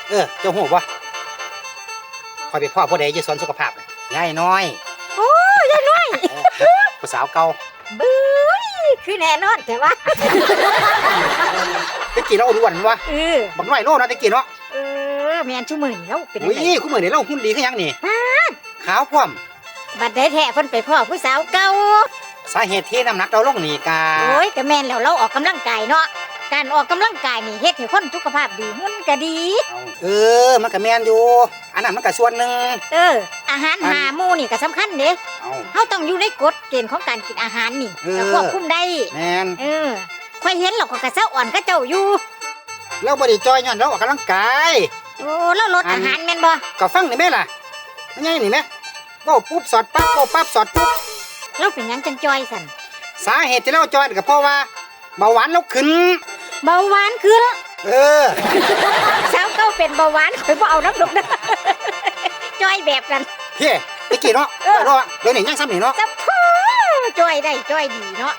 ເອີ ເຈົ້າຮູ້ບໍ່? ຂ້ອຍໄປພໍ້ຜູ້ໃດຢູ່ສວນສຸຂະພາບ? ຍາຍນ້ອຍ. ໂອ້ ຍາຍນ້ອຍ. ເອີ ຜູ້ສາວເກົ່າ. ບຶ້ຍ ຄືແນ່ນອນແທ້ວະ. ແຕ່ກີ້ລາວອ້ວນໆ ວະ. ເອີ ບັກນ້ອຍໂລເນາະ ແຕ່ກີ້ເນາະ. ເອີ ແມ່ນ. ຊຸມື້ນີ້ລາວເປັນຈັ່ງໃດ? ອຸ້ຍ ຊຸມື້ນີ້ລາວຫຸ່ນດີຄືຫຍັງນີ້. ປາດ ຂາວພ້ອມ. ບັດໃດແທ້ເພິ່ນໄປພໍ້ຜູ້ສາວເກົ່າ? ສາເຫດທີ່ນ້ຳໜັກລາວລົງນີ້ກະ ໂອ້ຍ ກະແມ່ນແລ້ວ ລາວອອກກຳລັງກາຍເນາະ. ການອອກກຳລັງກາຍນີ້ເຮັດໃຫ້ຄົນສຸຂະພາບດີ ຫຸ່ນກະດີ. ເອີ ມັນກະແມ່ນຢູ່ ອັນນັ້ນມັນກະສ່ວນໜຶ່ງ. ເອີ ອາຫານຫ້າໝູ່ນີ້ກະສຳຄັນເດ້. ເຮົາຕ້ອງຢູ່ໃນກົດເກນຂອງການກິນອາຫານນີ້ ເອີ ກະຄວບຄຸມໄດ້. ແມ່ນ. ເອີ ຂ້ອຍເຫັນແລ້ວຂ້ອຍກະສະອອນເຂົາເຈົ້າຢູ່. ລາວບໍ່ໄດ້ຈ່ອຍຍ້ອນລາວອອກກຳລັງກາຍ. ໂອ້ ລາວລົດອາຫານແມ່ນບໍ່? ກະຟັງນີ້ແມ່ລະ ມັນໃຫຍ່ນີ້ແມ່ ເວົ້າປຸບສອດປັບ ເວົ້າປັບສອດປຸບ. ລາວເປັນຫຍັງຈັ່ງຈ່ອຍຊັ້ນ? ສາເຫດທີ່ລາວຈ່ອຍກະເພາະວ່າເບົາຫວານລາວຂຶ້ນ. ເບົາຫວານຂຶ້ນ? ເອີ ສາວເກົ່າເປັນເບົາຫວານ ຂ້ອຍບໍ່ເອົານຳດອກເດີ ຈ່ອຍແບບນັ້ນ. ເພ ແຕ່ກີ້ເນາະ. ເອີ ເນາະ ດຽວນີ້ຍັງສ່ຳນີ້ເນາະ. ສະໂພ ຈ່ອຍໄດ້ຈ່ອຍດີເນາະ.